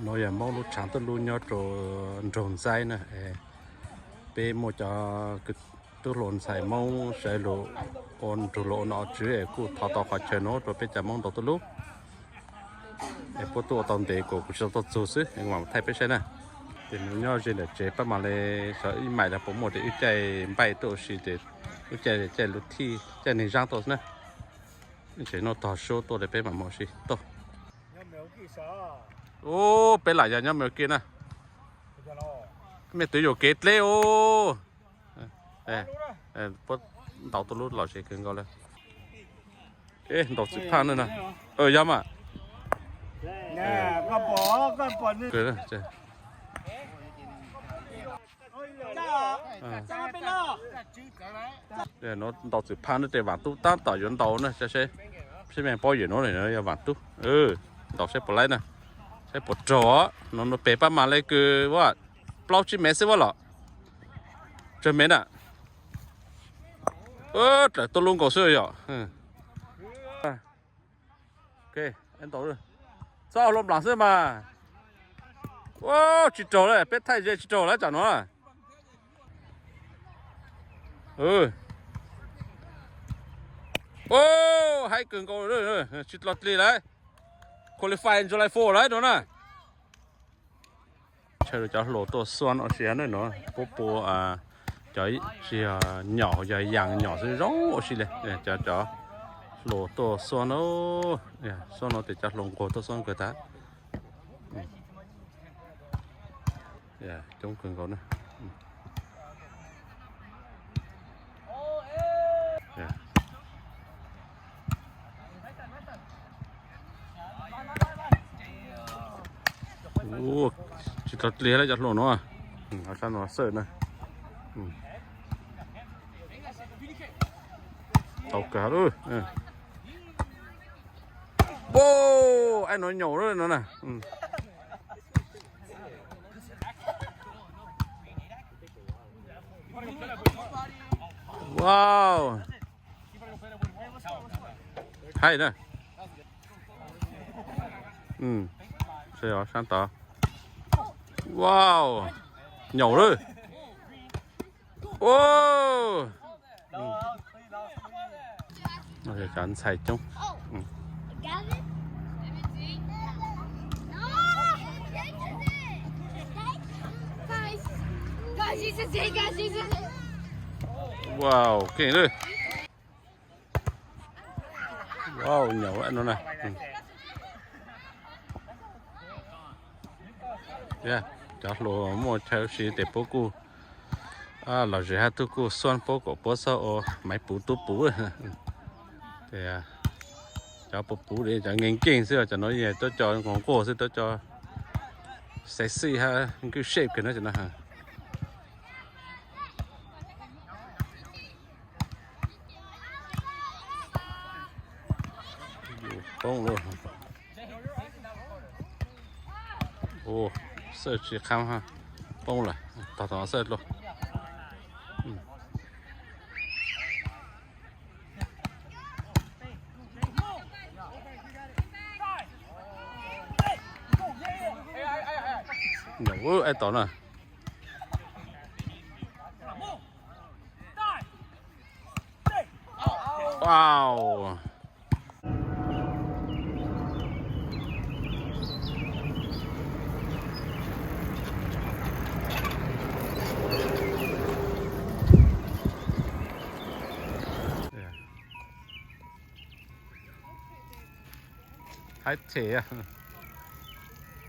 No yog Hmoob lub tshav tuj lub nyob rau nroog Ntxaib na. Peb muaj cov tub hluas ntxhais Hmoob sawv lug ua nrug luag ua nom tswv es kuj thov tau qhov chaw no rau peb cov Hmoob ntaus tuj lub. Es puab tuaj ua tau ntev kuv kuv tsis tau tuaj txug xwb, mam thaij peb saib na. Ces mus nyob ze ntawm tsev pab mam li xyov ib maim los puas muaj ces wb caij npaij tuaj ua si ces wb caij caij lub thij caij neeg zaab tuaj xwb na. Tsev noj tog sub tuaj li peb mam mus ua si tuaj. Ub, peb lam yog nyob me ua ke na. Mej twv yuam kev dleb ub. Puab ntaus tuj lub lom zem kawg nkaus li. Ntaus txwm phaj na. Yog mas. Ntaus txwm phaj na ces Vaam Tub tab tom yuav ntaus na, saib seb, seb mej paub yawm nuav yog Vaam Tub. Ntaus saib puas laib na, saib puas raug. No peg pab mas le kws ua plaub tsib mev xwb ua los tsawg mev na. Dlawm tuj lub nkaus xwb yom. Txhob hluas nplaas xwb mas. Ua tsis raug li, peb thaij ze tsis raug lawm tsam nuav. Haib kawg nkaus, tsis dlo dlig lawm. Qualify July four lawm no na. Chaw cov hluas tuaj xuab ua si no, puab pua cov tsis yog nyom, yog yaas nyom xwb zoo ua si li. Cov cov hluas tuaj xuab no, xuab no tes cov hluas nquag tuaj xuab nquag tag. Coob kawg nkaus na. Tsis tau dlig lawm cov hluas no. Sab no xawj na. Tau kawg lawm. Wow, aib no nyaum lawm no na. Wow. Haib na. Sab tod. Wow. Nyaum lawm. Cov ntxhais coob. Wow, keej lawm. Wow, nyaum no na. Cov hluas muaj chaw ua si tes puab kuj lom zem hab tub kuj xuab puab kom puab txhob ua maiv puv tub puv. Cov puv puv li cov nkeeg nkeeg xwb, cov no yog tuab cov nquag nquag xwb, tuab cov sexy hab good shape kawg na cov no. Poob lawm. Xawj tsis qab, poob lawm, tog tog xawj dlua. Nyaum aib tod na. Wow. Haib them,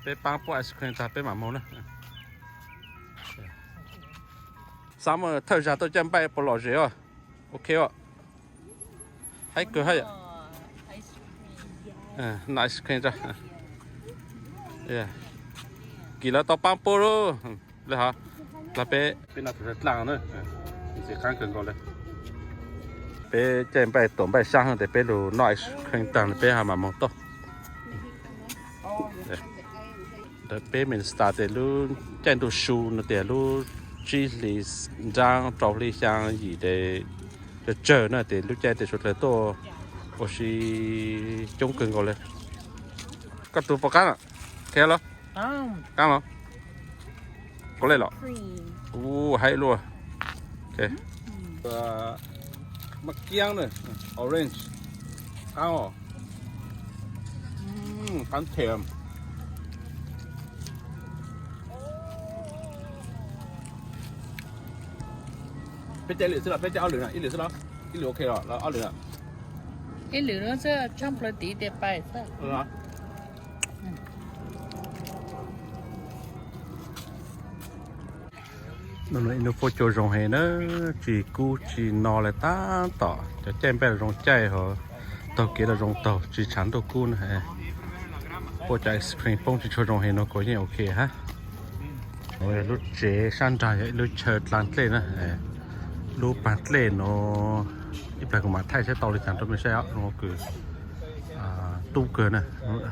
peb paab puab ice cream tag peb mam moog na. Xav muaj thawj zag tuaj caij npaij puas lom zem os. Ok os. Haib kawg hab yom. Noj ice cream tso. Kis lawv tau paab puab lub le hov. Peb, peb noj tus dlaaj na, ntxim qab kawg nkaus le. Peb caij npaij tuam npaij saab tes peb lug noj ice cream taag peb ho mam moog tuaj. Ntawm peb Minnesota tes lub caij ntuj su no tias lub tsib hlis nraab rau hli xyaa yim tes tsawg tsawg na tes lub caij tes suav dlawg tuaj ua si coob kawg nkaus le. Koj tus puas qaab na? Khe los? Qaab los? Kov lej los? U, haib luaj. Mas kiab na, orange, qaab os, qaab them. Peb caij ib lwm xwb los, peb caij ob lwm na, ib lwm xwb los, ib lwm ok los, los ob lwm na. Ib lwm no xwb, tshaaj plawg tid tes pais xwb. Ib hnub puab cua zoo heev na, tsis kub tsis no le taab tom cov caij npaj zoo caij hov, taug kev los zoo taug tsis tshav ntuj kub na. Puab cov ice cream poob tsis tshua zoo heev no kuj yeej ok hab. Lub tsev sab nraag yog ib lub chaw dlaa dlej na. Lub paag dlej nuav ib plag kuv mam thaij saib tau le caag rau mej saib os. Nuav kws tub kawg na,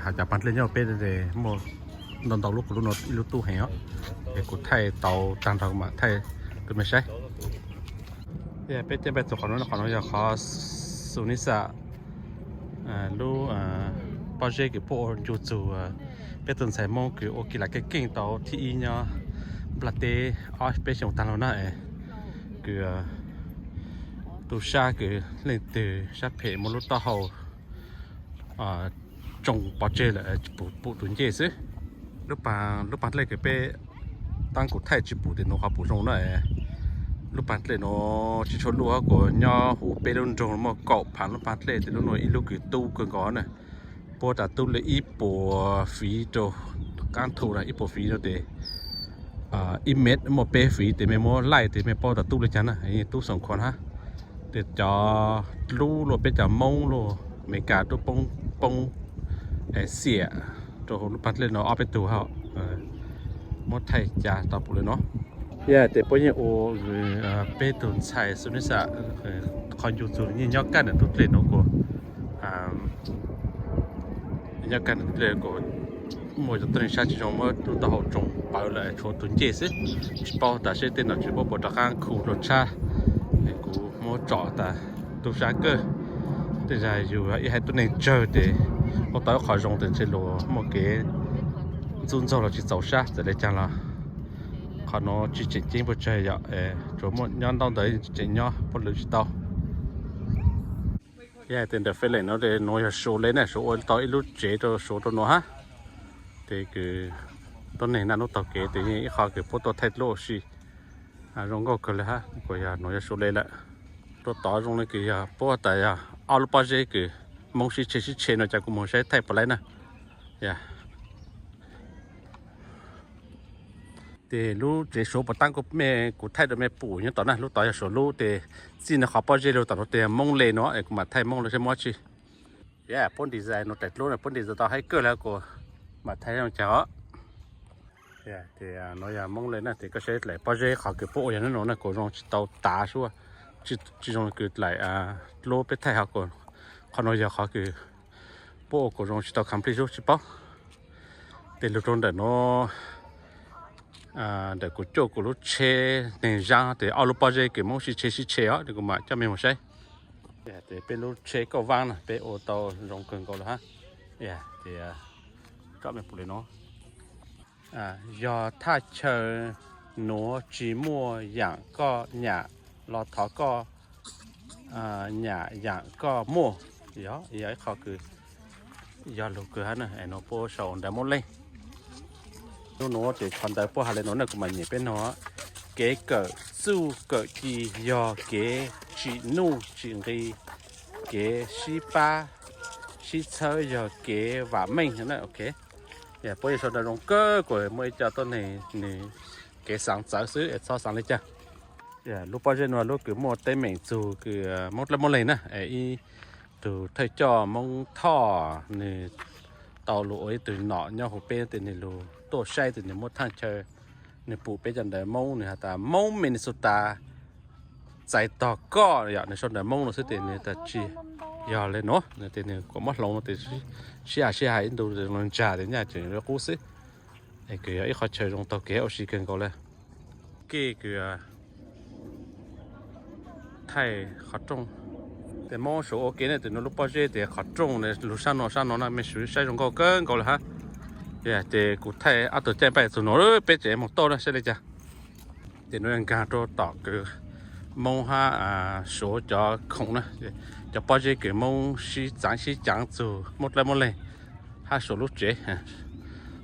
has cas paag dlej nyob peb muaj ntau ntau lub, kuv lub nuav ib lub tub heev os. Es kuv thaij tau taag nrho kuv mam thaij rau mej saib. Peb caij npaj txug qhov nuav, qhov nuav yog qhov Sunisa, lub pob zeb kws puab ua ncu txug peb tug ntxhais Moob kws ua kis las keej keej tau thib ib nyob nplaj teb ob peb xyoos taag lug na. Kws tub sab kws leej twg sab phem muaj lub taub hau tsoo pov tseg lawm tsis pum pum tus ncej xwb. Lub paag dlej kws peb taab kuv thaij tsis pum tes nuav qhov pum zoo na. Lub paag dlej nuav tsis tshua luj hab, kuas nyob huv peb lub nroog muaj kaum phaav lub paag dlej tes lub nuav ib lub kws tub kawg nkaus na. Puab tas tub le ib puas fiv rau, qaab thu na ib puas fiv rau tes ib mev muaj peb fiv tes mej muab laij tes mej paub tas tub le caag na, tub xoom khuam hab. Tes cov dlub luaj peb cov Moob luaj Amelikas tub poob, poob xiam rau huv lub paag dlej nuav ob peb tug hab. Muab thaij ca tau pum le nuav. Yog tes puab yeej ua peb tug ntxhais Sunisa qhov ncu txug yeej nyob kaj ntawm tug dlej nuav kuas, nyob kaj ntawm tug dlej kuas muaj cov tuab neeg sab tsis zoo muab lub taub hau tsoo pawv lawm tshuav tug ncej xwb. Tsis paub tas seb tej no tsis paub puas rov qaab khu dlua tshab. Es kuv muab tsom tas tub sab kawg. Tej zag yug ib haiv tuab neeg tsawg tes ua tau ib qho zoo tes ntshe luas muaj kev ntxub ntxaug los tsis txaus sab txawm le caag los qhov nuav tsis tseem ceeb puas tsawg yom. Tsuas muaj nyob ntaub ntawv tseem nyob puab lwv tsis tau. Yog tes ntawm fej leem nuav tes nuav yog Suav le na, Suav ua tau ib lub tsev rau Suav rau nuav hab. Tes kws tuab neeg naj nub taug kev tes yeej ib qho kws puab tuaj thaij dlub ua si zoo nkauj kawg le hab. Kuas yog nuav yog Suav le lawm. Rua tod zoo le kws yog puab tas yog ob lub pob zeb kws Moob sib tshe sib tshe no, cas kuv moog saib thaij puas laib na. Tes lub tsev Suav puas taab kuv, mej kuv thaij rau mej pum nyob tod na, lub tod yog Suav lub tes txij no qhov pob zeb lug tom nuav tes Moob le nuav es kuv mam thaij Moob le saib muaj tsi. Puab design nuav daim dlub na puab design tau haib kawg le kuas mam thaij zoo caag os. Tes nuav yog Moob le na tes koj saib daim pob zeb qhov kws puab ua yog nub nuav na kuas zoo tsis tau tav sub, tsis zoo kws daim dlub peb thaij hov kuas qhov nuav yog qhov kws puab ua kuas zoo tsis tau complete sub tsis paub. Tes lug rau ntawm nuav, ntawm kuv cuaj kuv lub tsheb neeg zaab tes ob lub pob zeb kws Moob sib tshe sib tshe os, kuv mam coj mej mus saib. Tes peb lub tsheb kauj vaab na peb ua tau zoo kawg nkaus le hab. Tes coj mej pum le nuav. Yog thaj chaw nuav tsis muaj yaam koj nyam los thov koj nyam yaam koj muaj. Yog, yog ib qho kws yog lug kawg hab na, es nuav puab sau ntawv Moob Leej. Nub nuav tes qhov ntawv puab has le nuav na kuv mam nyem peb nug. Kev kawm txuj kawm ci yog kev tsim nuj tsim nqi, kev sib pab sib txhawb yog kev vam meej na. Puab yuav sau ntawv zoo kawg kuas muaj ib co tuab neeg nwg kev xaav txawv xwb es txhob xaav le caag. Lub pob zeb nuav lub kws muaj teeb meem txug kws Moob Dlawb Moob Leeg na, es ib tug thawj coj Moob Thoj nwg tau lug ua ib tug nom nyob huv peb tes nwg lug tuaj saib tes nwg muab thaaj chaw, nwg pum peb cov ntawv Moob, nwg has tas Moob Minnesota txais tog koj yom, nwg sau ntawv Moob nuav xwb tes nwg tas tsis yog le nuav, nwg tes nwg kuas muab hloov nuav tes sib has sib has ib ntu los ntsag tes nyaj tseem yuav qub xwb. Es kws yog ib qho chaw zoo taug kev ua si kawg nkaus le. Kej kws thaij qhov rooj. Tes Moob Suav ua ke ne tes nuav lub pob zeb tes qhov rooj lug sab nuav sab nuav na mej suav saib zoo nkauj kawg nkaus le hab. Ces kuv thaij ob tug caij npaj txug nuav peb tsev moog tuaj na saib li cas. Ces nuav nkag rua tom kws Moob hab Suav cov khoom na, cov pob zeb kws Moob sib txaav sib caav txug muaj dlaab muaj leeg hab Suav lub tsev.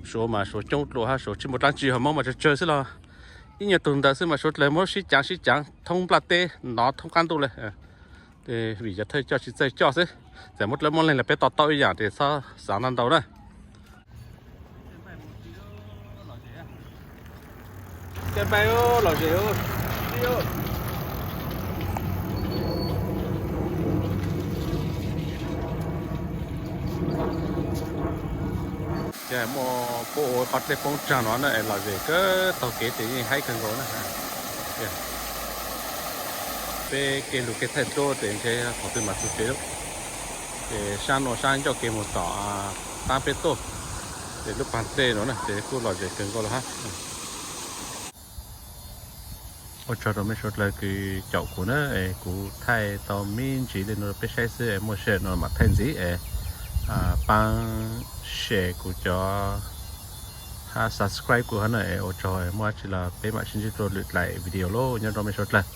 Suav mas Suav coob dlua hab Suav tsi muaj dlaab tsi, ho Moob mas tsawg tsawg xwb los ib nyuag tug ntawd xwb mas Suav dlawg muab sib caav sib caav thoob nplaj teb nov thoob qaab ntuj le. Vim cov thawj coj tsi txawj coj xwb, txawm muaj dlaab muaj leeg los peb to taub ib yaam ces txhob xaav ntau ntau na. Ces muaj puab ua qhov dlej poob tsaag no na es lom zem kawg, taug kev ces yeej haib kawg nkaus na. Peb kev lug kev thaij dluab ces ntshe thaum twg mam txug tsev lawm. Ces saab nuav saab ncauj kev moog tom qaab peb tuaj, ces lub paag dlej nuav na ces kuj lom zem kawg nkaus lawm hab. Ua tsaug rua mej suav dlawg kws caum kuv na, kuv thaij tau me ntsis le nuav rua peb saib xwb, muaj sij hawm no mam thaij ntxiv es paab share kuv cov hab subscribe kuv hab na. Ua tsaug, muaj dlaab tsi los peb mam sib ntsib rua lwm dlaim video lauj, nyob zoo mej suav dlawg.